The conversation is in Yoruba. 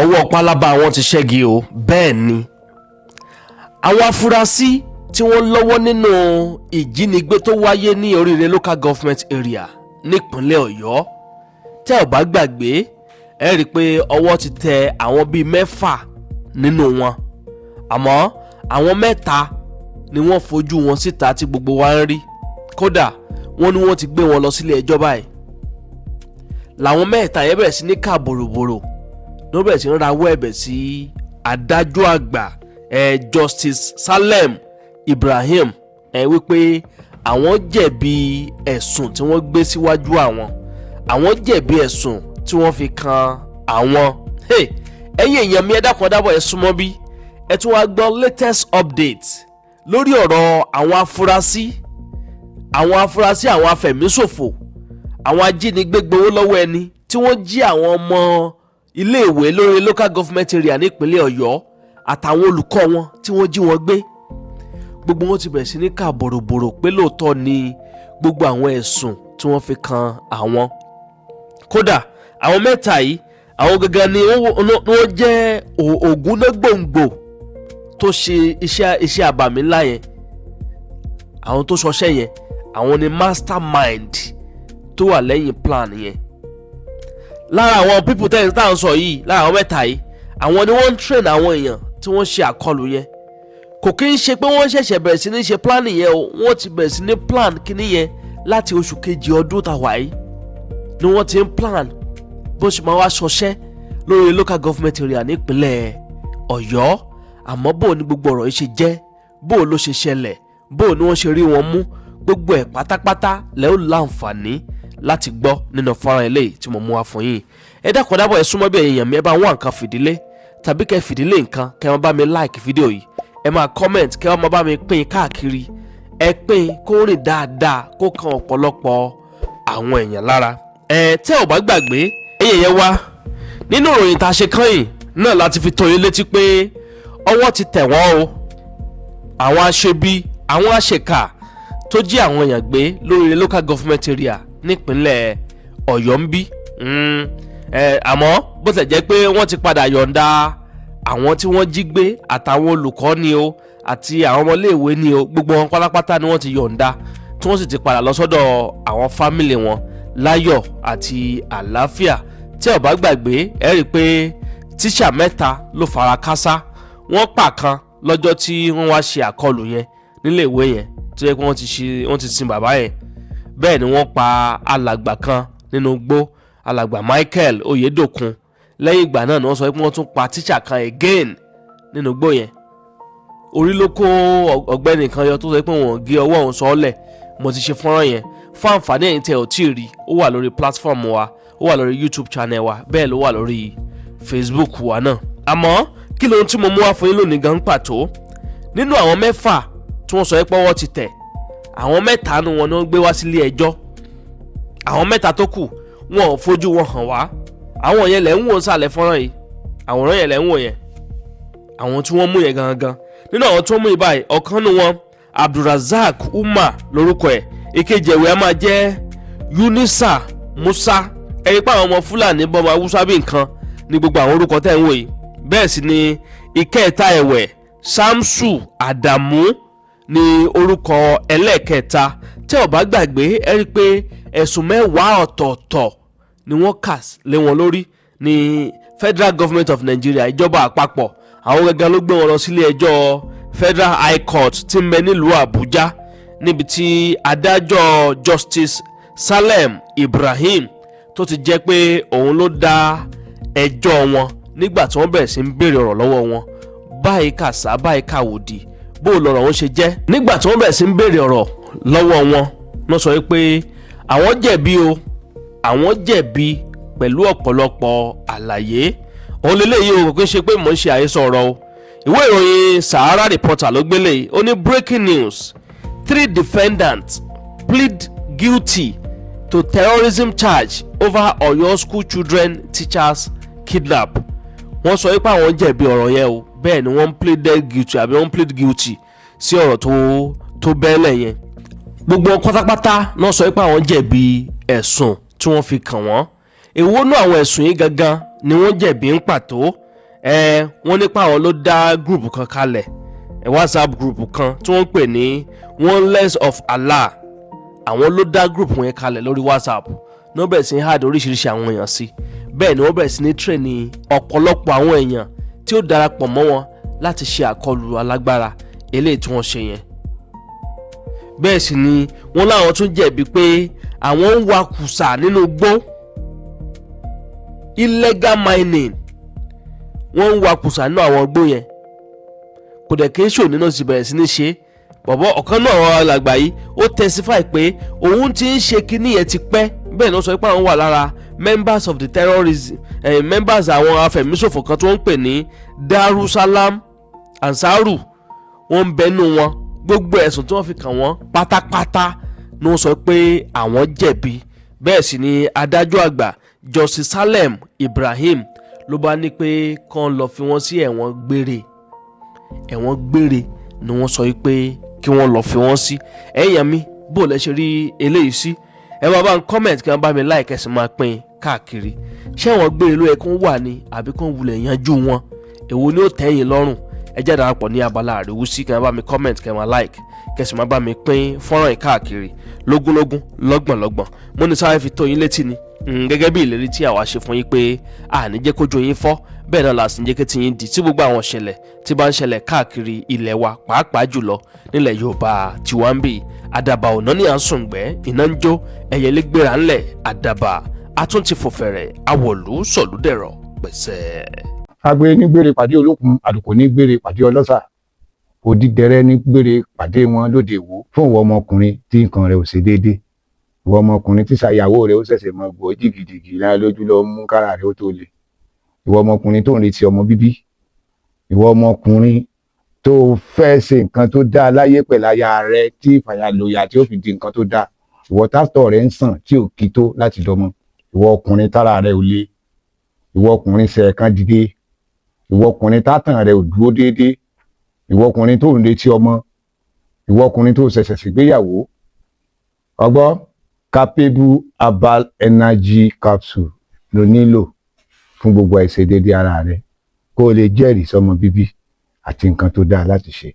Ọwọ́ pálábá wọn ti ṣẹ́gi o. Bẹ́ẹ̀ ni àwọn afurasí tí wọ́n lọ́wọ́ nínú ìjínigbé tó wáyé ní Oríire Local Government Area nípínlẹ̀ Ọ̀yọ́. Tẹ́ ò bá gbàgbé, ẹ rí i pé ọwọ́ ti tẹ àwọn bíi mẹ́fà nínú wọn, àmọ́ àwọn mẹ́ta ni wọ́n fojú wọn síta tí gbogbo wa ń rí. Kódà, wọ́n ní wọ́n ti gbé wọn lọ sílé ẹjọ́ báyìí. Làwọn mẹ́ta yẹn bẹ̀rẹ̀ sí ní kà bòròbòrò ló bẹ̀rẹ̀ sí ní rawọ́ ẹ̀bẹ̀ sí adájọ́ àgbà Justice Salem Ibrahim wípé àwọn jẹ̀bi ẹ̀sùn tí wọ́n gbé síwájú àwọn, àwọn jẹ̀bi ẹ̀sùn tí wọ́n fi kan àwọn. Ẹ̀yin èèyàn mi, ẹ dákun, ẹ dábọ̀, ẹ súnmọ́ bí ẹ tún wá gbọ́ latest update lórí ọ̀rọ̀ àwọn afurasí, àwọn afẹ̀míṣòfò, àwọn ajínigbé gbowó lọ́wọ́ ẹni tí wọ́n jí àwọn ọmọ iléèwé lórí Local Government Area nípínlẹ̀ Ọ̀yọ́ àtàwọn olùkọ́ wọn tí wọ́n jí wọn gbé. Gbogbo wọn ti bẹ̀rẹ̀ sí ní kà bòròbòrò pé lóòótọ́ ni gbogbo àwọn ẹ̀sùn tí wọ́n fi kan àwọn. Kódà, àwọn mẹ́ta yìí, àwọn gangan ni wọ́n jẹ́ ògúnnágbòǹgbò tó ṣe iṣẹ́ àbàmì ńlá yẹn. Àwọn tó ṣọṣẹ́ yẹn, àwọn ni mastermind tó wà lẹ́yìn plan yẹn. Lára àwọn people tẹ́yìn tá à ń sọ yìí, lára àwọn mẹ́ta yìí, àwọn ni wọ́n ń train àwọn èèyàn tí wọ́n ṣe àkọlù yẹn. Kò kí ń ṣe pé wọ́n ṣẹ̀ṣẹ̀ bẹ̀rẹ̀ sí ní ṣe plan yẹn o. Wọ́n ti bẹ̀rẹ̀ sí ní plan kíní yẹn láti oṣù kejì ọdún tá a wà yìí ni wọ́n ti ń plan bó ṣe máa wá ṣọṣẹ́ lórí Local Government Area nípínlẹ̀ Ọ̀yọ́. Àmọ́ bó ni gbogbo ọ̀rọ̀ yìí ṣe jẹ́, bó ló ṣe ṣẹlẹ̀, bó ni wọ́n ṣe rí wọn mú, gbogbo ẹ̀ pátápátá lẹ́ ó láǹfààní láti gbọ́ nínú fọ́nrán eléyìí tí mo mú wá fún yín. Ẹ dákun, dábọ̀, ẹ súnmọ́ bí. Èèyàn mi, ẹ bá wá nǹkan fìdílé tàbí kẹ́ fìdílé nǹkan, kẹ́ máa bá mi like fídíò yìí, ẹ máa comment, kẹ́ máa bá mi pín káàkiri. Ẹ pín kó rìn dáadáa, kó kan ọ̀pọ̀lọpọ̀ àwọn èèyàn lára. Ẹ tẹ́ ò bá gbàgbé, ẹ̀yẹ̀ yẹn wá nínú ìròyìn tá a ṣe kányìn náà láti fi tó yín létí pé ọwọ́ ti tẹ̀ wọ́n o, àwọn aṣebi, àwọn aṣèkà tó jí àwọn èèyàn gbé lórí Local Government Area nípínlẹ̀ Ọ̀yọ́ ń bí. Àmọ́ bó tilẹ̀ jẹ́ pé wọ́n ti padà yọ̀ǹda àwọn tí wọ́n jí gbé, àtàwọn olùkọ́ ni o, àti àwọn ọmọléèwé ni o, gbogbo wọn pátápátá ni wọ́n ti yọ̀ǹda, tí wọ́n sì ti padà lọ sọ́dọ̀ àwọn family wọn láyọ̀ àti àlàáfíà. Tí ẹ bá gbàgbé, ẹ rí i pé tíṣà mẹ́ta ló fara kásá. Wọ́n pa kan lọ́jọ́ tí wọ́n wá ṣe àkọlù yẹn nílé ìwé yẹn, tó yẹ pé wọ́n ti sin bàbá yẹn. Bẹ́ẹ̀ ni wọ́n pa alàgbà kan nínú igbó, alàgbà Michael Oyedokun. Lẹ́yìn ìgbà náà ni wọ́n sọ pé wọ́n tún pa tíṣà kan again nínú igbó yẹn. Orí ló kó ọ̀gbẹ́ni kan yọ tó sọ pé wọ́n gé ọwọ́ òun sọ́ọ́lẹ̀. Mo ti ṣe fọ́nrán yẹn fún àǹfààní ẹ̀yin tẹ́ ò tí ì rí. Ó wà lórí platform wa, ó wà lórí YouTube channel wa, bẹ́ẹ̀ ló wà lórí Facebook wa náà. Àmọ́ kí lóhun tí mo mú wá fún yín lónìí gan pàtó? Nínú àwọn mẹ́fà tí wọ́n sọ pé ọwọ́ ti tẹ̀, àwọn mẹ́ta nu wọn ni wọ́n gbé wá sílé ẹjọ́. Àwọn mẹ́ta tó kù, wọn ò fojú wọn hàn wá. Àwọn yẹn lẹ̀ ń wò sàlẹ̀ fọ́nrán yìí, àwòrán yẹn lẹ̀ ń wò yẹn, àwọn tí wọ́n mú yẹn gangan. Nínú àwọn tí wọ́n mú yìí báyìí, ọ̀kan nu wọn, Abdulrasaq Umar lórúkọ ẹ̀. Ìkejì ẹ̀wẹ̀ á máa jẹ́ Yunisa Musa. Ẹ̀rí pé àwọn ọmọ Fúlàní bọ́mọ Haúsá bí nǹkan ní gbogbo àwọn orúkọ tẹ́ ń wò yìí. Bẹ́ẹ̀ sì ni ìkẹta ẹ̀wẹ̀, Samsu Adamu ní orúkọ ẹlẹ́ẹ̀kẹta. Tẹ́ ò bá gbàgbé, ẹ rí i pé ẹ̀sùn 10 ọ̀tọ̀ọ̀tọ̀ ni wọ́n kà lé wọn lórí ní Federal Government of Nigeria, ìjọba àpapọ̀. Àwọn gẹ́gẹ́ ló gbé wọn lọ sílé ẹjọ́ Federal High Court tí ń bẹ nílùú Àbújá, níbi tí adájọ́ Justice Salem Ibrahim tó ti jẹ́ pé òun ló dá ẹjọ́ wọn. Nígbà tí wọ́n bẹ̀rẹ̀ sí ń béèrè ọ̀rọ̀ lọ́wọ́ wọn báyìí, kàṣá báyìí, kàwòdì, bó lọ̀rọ̀ wọn ṣe jẹ́, nígbà tí wọ́n bẹ̀rẹ̀ sí ń béèrè ọ̀rọ̀ lọ́wọ́ wọn, wọ́n sọ pé àwọn jẹ̀bi o, àwọn jẹ̀bi pẹ̀lú ọ̀pọ̀lọpọ̀ àlàyé. Òun lélẹ́yìí o, kò kí ń ṣe pé mò ń ṣe àhesọ ọ̀rọ̀ o. Ìwé ìròyìn Sahara Reporter ló gbélé yìí. Ó ní, "Breaking news: three defendants plead guilty to terrorism charge over Oyo school children teachers kidnap." Wọ́n sọ wípé àwọn jẹ̀bi ọ̀rọ̀ yẹn o. Bẹ́ẹ̀ ni wọ́n pleaded guilty, àbí wọ́n plead guilty sí ọ̀rọ̀ tó bẹ́ẹ̀lẹ̀ yẹn. Gbogbo pátápátá náà sọ wípé àwọn jẹ̀bi ẹ̀sùn tí wọ́n fi kàn wọ́n. Èwo nú àwọn ẹ̀sùn yìí gangan ni wọ́n jẹ̀bi ń pàtó? Ẹ wọ́n nípa àwọn ló dá group kan kalẹ̀, ẹ WhatsApp group kan tí wọ́n ń pè ní Oneness of Allah. Àwọn ló dá group yẹn kalẹ̀ lórí WhatsApp ní wọ́n bẹ̀rẹ̀ sí ní add oríṣiríṣi àwọn èèyàn sí. Bẹ́ẹ̀ ni wọ́n bẹ̀rẹ̀ sí ní train ọ̀pọ̀lọpọ̀ àwọn èèyàn tí ó darapọ̀ mọ́ wọn láti ṣe àkọlù alágbára eléyìí tí wọ́n ṣe yẹn. Bẹ́ẹ̀ sì ni wọ́n láwọn tún jẹ̀bi pé àwọn ń wakùsà nínú igbó, illegal mining. Wọ́n ń wakùsà nínú àwọn igbó yẹn. Kò dẹ̀ kí n ṣòní náà sì bẹ̀rẹ̀ sí ní ṣe. Bọ̀bọ̀ ọ̀kan náà, àwọn alàgbà yìí, ó testify pé òun ti ń ṣe kinní yẹn ti pẹ́. Bẹ́ẹ̀ ni ó sọ pé àwọn wà lára members of the terrorism, members àwọn afẹ̀míṣòfò kan tí wọ́n ń pè ní Darussalam Ansaru. Wọ́n ń bẹnu wọn. Gbogbo ẹ̀sùn tí wọ́n fi kàn wọ́n pátápátá ni wọ́n sọ pé àwọn jẹ̀bi. Bẹ́ẹ̀ sì ni adájọ́ àgbà, Justice Salem Ibrahim, ló bá ní pé kán lọ fi wọ́n sí ẹ̀wọ̀n gbére. Ẹ̀wọ̀n gbére ni wọ́n sọ pé kí wọ́n lọ fi wọ́n sí. Ẹ̀yàn mi, bó lẹ ṣe rí eléyìí sí? Ẹ máa bá ń comment, kí wọ́n bá mi like, ẹ sì máa pín káàkiri. Ṣé ẹ̀wọ̀n gbére ló yẹ kó wà ní, àbí kó wulẹ̀ yanjú wọn? Èwo ni ó tẹ́yìn lọ́rùn? Ẹ jẹ́ darapọ̀ ní abala àríwísí, kí wọ́n bá mi comment, kí wọ́n máa like, kí ẹ sì máa bá mi pín fọ́nrán yìí káàkiri lógúnlógún, lọ́gbọ̀nlọ́gbọ̀n. Mo ní sáré fi tó yín létí ni, gẹ́gẹ́ bí ìlérí tí àwa ṣe fún yín pé àní jẹ́ kójú yín fọ́, bẹ́ẹ̀ náà la sì ń jẹ́ kí tí yín di tí gbogbo àwọn ìṣẹ̀lẹ̀ tí bá ń ṣẹlẹ̀ káàkiri ilẹ̀ wa, pàápàá jùlọ nílẹ̀ Yorùbá tiwa ń bì. Àdàbà ọ̀nà ní à ń sùngbẹ́, iná ń jó, ẹyẹlé gbéra ńlẹ̀, àdàbà atúntì fòfẹ̀rẹ̀ awọ̀lú sọ̀lúdẹ̀rọ̀ pẹ̀sẹ̀. Agbe ní gbére pàdé olókun, àlùkò ní gbére pàdé ọlọ́sà, òdìdẹrẹ́ ní gbére pàdé wọn lóde Ìwó. Fún ìwọ ọmọkùnrin tí nǹkan rẹ̀ ò ṣe déédé, ìwọ ọmọkùnrin tí ṣàyàwó rẹ̀ ó ṣẹ̀ṣẹ̀ mọ gbọ́ jìgìjìgì lára lójú lọ mú kára rẹ̀ ó tó le, ìwọ ọmọkùnrin tó ń retí ọmọ bíbí, ìwọ ọmọkùnrin tó fẹ́ ṣe nǹkan tó dáa láyé pẹ̀lú aya rẹ̀ tí ìfàyàlòyà tí ó fi di nǹkan tó dáa, ìwọ tásítọ̀ rẹ̀ ń sàn tí ò kí tó láti dọmọ, ìwọ ọkùnrin tára rẹ̀ ò le, ìwọ ọkùnrin ṣẹ̀ẹ̀kan dìde, ìwọ ọkùnrin tátàn rẹ̀ ò dúró déédéé, ìwọ ọkùnrin tó ń retí ọmọ, ìwọ ọkùnrin tó ṣẹ̀ṣẹ̀ ṣègbéyàwó, ọgbọ́ Capable Herbal Energy Capsule ló nílò fún gbogbo àìṣedéédé ara rẹ, kó o lè jẹ́rìí sọmọ bíbí àti nǹkan tó dáa láti ṣe.